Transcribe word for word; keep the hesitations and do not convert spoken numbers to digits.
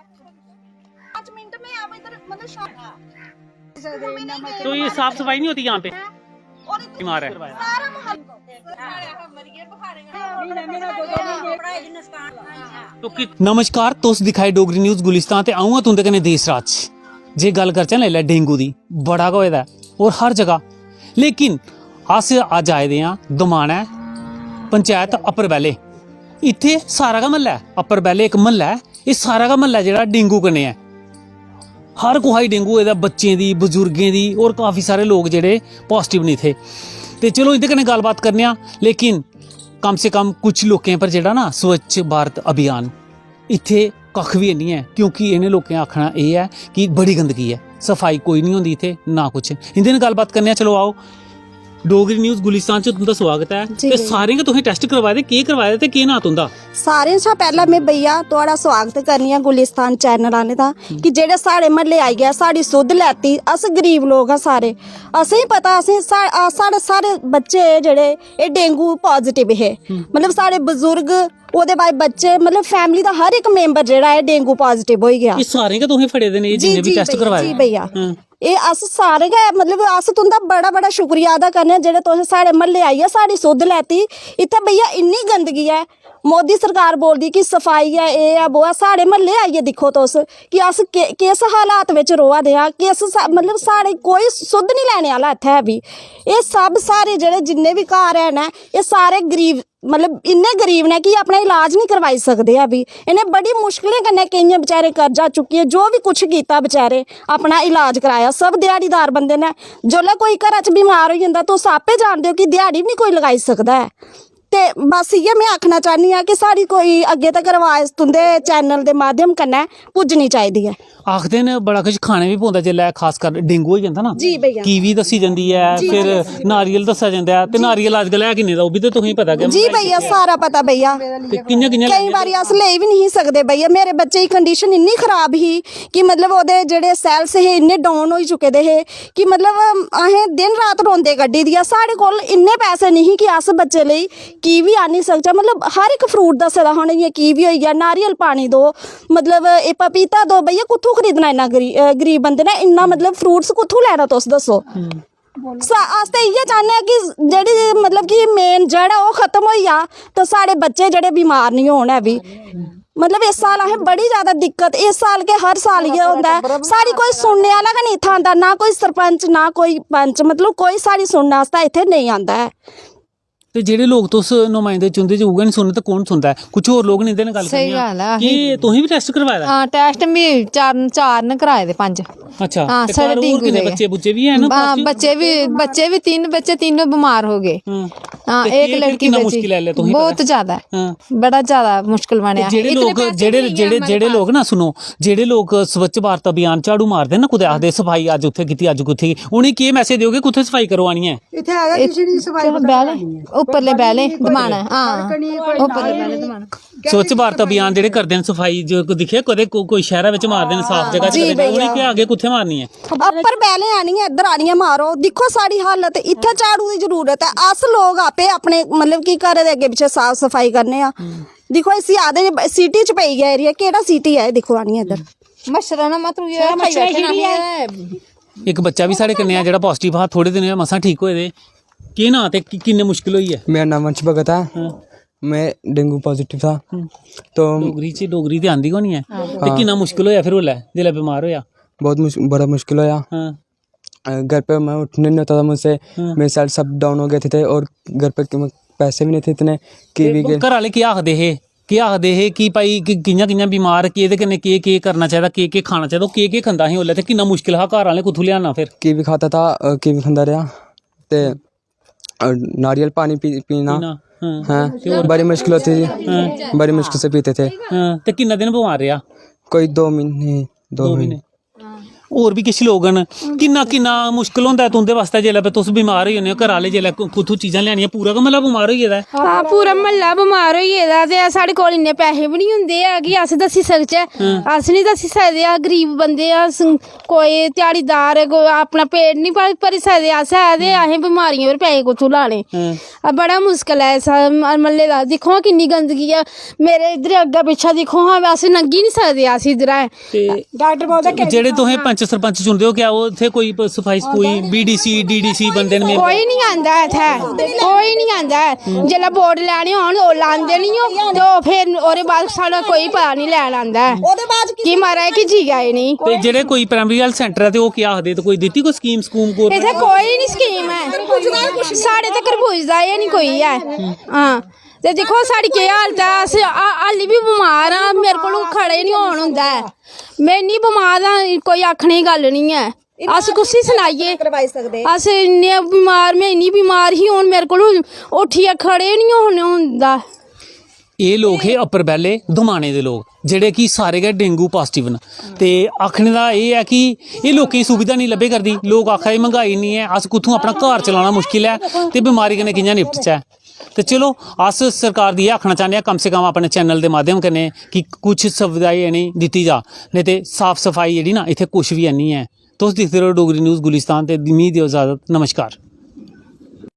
पाँच मिनट में आप इधर, मतलब, शाम तो ये साफ सफाई नहीं होती यहाँ पे? और इधर बीमार है। सारा मोहल्ला। तो कि- नमस्कार, तुस दिक्खा दे डोगरी न्यूज गुलिस्तान ते अ'ऊं आं तुं'दे कन्नै देस राज। जे गल्ल करचै ना इसलै डेंगू दी, बड़ा गै होए दा ऐ होर हर जगह। लेकिन अस अज्ज आए दे आं दमानै पंचायत अप्पर बैले। इत्थै सारा गै म्हल्ला ऐ, अप्पर बैले इक म्हल्ला ऐ, एह् सारा गै म्हल्ला जेह्ड़ा डेंगू कन्नै ऐ। हर कुसै गी डेंगू होए दा, बच्चें दी, बजुर्गें दी, होर काफी सारे लोक जेह्ड़े पॉजिटिव न इत्थै। ते चलो इं'दे कन्नै गल्लबात करने आं, लेकिन कम से कम कुछ लोकें पर जेह्ड़ा ना स्वच्छ भारत अभियान इत्थै कक्ख बी निं ऐ, क्योंकि इ'नें लोकें दा आखना एह् ऐ कि बड़ी गंदगी ऐ, सफाई कोई निं होंदी इत्थै, ना कुछ। इं'दे कन्नै गल्लबात करने आं, चलो आओ। डोगरी न्यूज गुलिस्तान च तुं'दा स्वागत ऐ। जी ते भैया। सारें गै तुसें टैस्ट करवाए दे, केह् करवाए दे ते केह् नांऽ तुं'दा? सारें शा पैह्लें में भैया थुआढ़ा स्वागत करनी आं गुलिस्तान चैनल आह्लें दा, कि जेह्ड़े साढ़े म्हल्ले आई गै, साढ़ी सुध लैती। अस गरीब लोक आं सारे, असेंगी पता, असें सा-, आ, साढ़े सारे बच्चे जेह्ड़े एह् डेंगू पॉजिटिव हे, मतलब साढ़े बजुर्ग, ओह्दे बाद बच्चे, मतलब फैमिली दा हर इक मैंबर जेह्ड़ा ऐ डेंगू पॉजिटिव होई गेआ। एह् सारें गै तुसें फड़े दे न, एह् जी, जिन्ने बी जी टैस्ट भैया, करवाए? जी भैया। हां। एह् अस सारे गै, मतलब अस तुं'दा बड़ा बड़ा शुक्रिया अदा करने आं, जेह्ड़े तुसें साढ़े म्हल्ले आइयै साढ़ी सुध लैती। इत्थै भैया इन्नी गंदगी ऐ, मोदी सरकार बोलदी कि सफाई ऐ, एह् ऐ, वो ऐ, साढ़े म्हल्ले आइयै दिक्खो तुस कि अस के-, किस हालात बिच रोआ दे आं, किस सा-, मतलब साढ़े कोई सुध निं लैने आह्ला इत्थै बी। एह् सब सारे जेह्ड़े जिन्ने बी घर हैन, एह् सारे गरीब, मतलब इन्ने गरीब न कि अपना इलाज निं करवाई सकदे ऐ बी। इ'नें बड़ी मुश्कलें कन्नै केइयें बेचारे कर्जा चुक्कियै जो बी कुछ कीता बेचारे, अपना इलाज कराया। सब ध्याड़ीदार बंदे न, जिसलै कोई घरा च बमार होई जंदा, तुस आपे जानदे ओ कि ध्याड़ी बी निं कोई लगाई सकदा ऐ। ते बस इ'यै में आखना चाह्न्नी आं कि साढ़ी कोई अग्गें तगर अवाज तुं'दे चैनल दे माध्यम कन्नै पुज्जनी चाहिदी ऐ। आखदे न बड़ा किश खाने बी पौंदा जिसलै खासकर डेंगू होई जंदा ना। जी भैया। कीवी दस्सी जंदी ऐ, जी, फिर जी। नारियल दस्सेआ जंदा ऐ, ते जी। नारियल अज्जकल है किन्ने दा, ओह् बी ते तुसेंगी पता गै, जी मैंह्गाई भैया, कितनी ऐ। सारा पता भैया। ते कि'यां, कि'यां केईं लैंदे बारी तुस? अस लेई बी नहीं सकदे भैया। मेरे बच्चे दी कंडीशन इन्नी खराब ही कि मतलब ओह्दे जेह्ड़े सैल्स हे इन्ने डाउन होई चुके दे हे कि मतलब असें दिन रात रोंदे कड्ढी दिया। साढ़े कोल इन्ने पैसे नहीं कि अस बच्चे लेई कीवी आह्नी सकचै। मतलब हर इक फ्रूट दस्से दा हा उ'नें, जि'यां कीवी होई गेआ, नारियल पानी दो, मतलब एह् पपीता दो। भैया कुत्थूं खरीदना इन्ना गरी-, अ, गरीब बंदे ने इन्ना, मतलब फ्रूट्स कुत्थूं लैना तुस दस्सो? सा-, अस ते इ'यै चाह्न्ने आं कि जेह्ड़ी मतलब कि मेन जड़ ऐ ओह् खत्म होई जा, ते साढ़े बच्चे जेह्ड़े बमार निं होन ऐ बी। मतलब इस साल असें बड़ी ज्यादा दिक्कत, इस साल के हर साल इ'यै होंदा ऐ, साढ़ी कोई सुनने आह्ला गै निं इत्थै आंदा, ना कोई सरपंच, ना कोई पंच, मतलब कोई साढ़ी सुनने आस्तै इत्थै नेईं आंदा ऐ। ते जेह्ड़े लोक तुस नुमाइंदे चुनदे जे उ'ऐ निं सुनन ते कौन सुनदा ऐ? कुछ होर लोक न, इं'दे नै गल्ल स्हेई करने आं। गल्ल ऐ, कि असें तुसें बी टैस्ट करवाए दा? हां, टैस्ट में चार, चार न कराए दे, पंज। अच्छा, हां, ते साढ़े घर होर डेंगू किन्ने दे। बच्चे बुच्चे बी हैन हां, पाजिटिव? बच्चे बी, बच्चे बी, तिन्न बच्चे, तिन्नों बमार हो गए। हां। हां, ते इक केह्, फिर लड़की किन्ना बची। मुश्किल ऐ, तुसेंगी बहुत पता? ज्यादा। हां। बड़ा ज्यादा मुश्किल ते बनेआ। जेह्ड़े इतने लोक, पैसे जेह्ड़े, नेईं है जेह्ड़े, हमारे जेह्ड़े पास। लोक ना, सुनो, जेह्ड़े लोक स्वच्छ भारत अभियान झाड़ू मारदे ना, कुतै आखदे सफाई अज्ज उत्थै कीती, अज्ज कुत्थै कीती, उ'नेंगी केह् मैसेज देओगे, कुत्थै सफाई करोआनी ऐ? इत्थै आखदा किश निं, सफाई चलो, कुत्थै बैह्ले, करनी ऐ? उप्परले कोई बैह्ले, पानी निं, कोई दमाना, हां, कनक निं, कोई उप्परले नाली बैह्ले निं। दमाना। स्वच्छ भारत अभियान जेह्ड़े करदे न सफाई, जो कोई दिक्खेआ कदें को-, कोई शैह्रा बिच मारदे न साफ जगह च, जी कदें भैया। उ'नेंगी केह् आखगे, कुत्थै मारनी ऐ? अप्पर बैह्ले आनियै, इद्धर आनियै मारो, दिक्खो साढ़ी हालत, इत्थै झाड़ू दी जरूरत ऐ। अस लोक आपे अपने, मतलब कि घरै दे अग्गें पिच्छें साफ सफाई करने आं। हम्म। दिक्खो इसी आखदे न, सिटी च पेई गेआ एरिया, केह्ड़ा सिटी ऐ एह्? दिक्खो आनियै इद्धर। मच्छर ना, मतलब, ये सारा खाई मच्छर बैठे ना, खिड़ी ऐ। इक बच्चा बी साढ़े कन्नै ऐ जेह्ड़ा पाजिटिव हा, थोह्ड़े दिन होए मसां ठीक होए दे। केह् नांऽ ते कि-, किन्ने मुश्कल होई ऐ? मेरा नाम वंश भगत है। हाँ। मैं डेंगू पॉजिटिव था। हम्म। तो डोगरी च, डोगरी ते आंदी गै होनी ऐ। हाँ। ते हाँ। किन्ना मुश्कल होया फिर उसलै, जिसलै बमार होया? बहुत मुश-, बड़ा मुश्किल होया। हाँ। अ, घर पे मैं उठने नहीं होता था मुझसे। हाँ। मेरे सेल सब डाउन हो गए थे, थे और घर पे क-, पैसे भी नहीं थे इतने कि ते भी के घर आह्ले केह् आखदे हे? केह् आखदे हे कि भाई कि कि'यां कि'यां बमार, केह्दे कन्नै केह् केह् करना चाहिदा, केह् केह् खाना चाहिदा, ओह् केह् केह् खंदा हा उसलै ते किन्ना मुश्किल हा घर आह्लें कुत्थूं लेआना फिर? कीवी खाता था, अ, कीवी खंदा रेहा ते, अ, नारियल पानी पी-, पीना। पीना, हाँ। हाँ, ते होर? बड़ी मुश्किल होती थी। हाँ। बड़ी मुश्किल से पीते थे। हाँ, ते किन्ना दिन बमार रेहा? कोई दो महीने, दो दो महीने। महीने। होर बी किश लोक न, किन्ना किन्ना मुश्कल होंदा ऐ तुं'दे बास्तै जिसलै तुस बमार होई जन्ने ओ? घरै आह्ले जिसलै कु- कुत्थूं चीजां लेआनियां, पूरा गै म्हल्ला बमार होई गेदा ऐ। हां, पूरा म्हल्ला बमार होई गेदा ते साढ़े कोल इन्ने पैसे बी निं होंदे ऐ कि अस दस्सी सकचै। अस निं दस्सी सकदे, अस गरीब बंदे आं, अस कोई ध्याड़ीदार, कोई अपना पेट निं भरी भरी सकदे अस, ऐ ते असें बमारियें पर पैसे कुत्थूं लाने? आ, बड़ा मुश्कल ऐ इस म- म्हल्ले दा। दिक्खो हां किन्नी गंदगी ऐ, मेरे इद्धर अग्गें पिच्छें दिक्खो हां, अस लंघी निं सकदे अस इद्धरा। ते डाक्टर बोलदा कि जेह्ड़े तुसें पंच सरपंच चुनदे ओ, क्या ओह् इत्थै कोई प- सफाई सफूई, बीडीसी डीडीसी बंदे न? कोई निं आंदा ऐ इत्थै, कोई निं आंदा ऐ। जेल्लै वोट लैने होन, ओह् लांदे निं ओ, ते ओह् फिर ओह्दे बाद साढ़ा कोई पता निं लैन आंदा ऐ कि महाराज कि जी आए निं। ते जेह्ड़े कोई प्राइमरी हेल्थ सेंटर ऐ, ते ओह् केह् आखदे? ते कोई दित्ती कोई स्कीम स्कूम कोल? इत्थै कोई निं स्कीम ऐ, साढ़े तक्कर पुजदा गै निं कोई ऐ। हां, ते दिक्खो साढ़ी केह् हालत ऐ, अस हा- हाल्ली बी बमार आं, मेरे कोलूं खड़े निं होन होंदा ऐ। में इन्नी बमार आं, कोई आखने दी गल्ल निं ऐ। अस कुसी सनाइये? करवाई सकदे। अस इन्ने बमार, में इन्नी बमार ही, हून मेरे कोलूं उट्ठियै खड़े निं होन होंदा। एह् लोक हे अप्पर पैह्ले दमाने दे लोक, जेह्ड़े कि सारे गै डेंगू पॉजिटिव न। ते आखने दा एह् ऐ कि एह् लोकें गी सुविधा निं लब्भे करदी। लोक आखा दे, "मैंह्गाई इन्नी ऐ, अस कुत्थूं अपना घर चलाना मुश्किल ऐ ते बमारी कन्नै कि'यां निपटचै?" ते चलो, अस सरकार दी एह् आखना चाह्न्ने आं, कम से कम अपने चैनल दे माध्यम कन्नै, कि कुछ सुविधा इ'नेंगी दित्ती जा, नेईं ते साफ सफाई जेह्ड़ी ना, इत्थै कुछ बी हैन्नी ऐ। तुस दिखदे रहो डोगरी न्यूज़ गुलिस्तान ते मी देओ इजाजत। नमस्कार।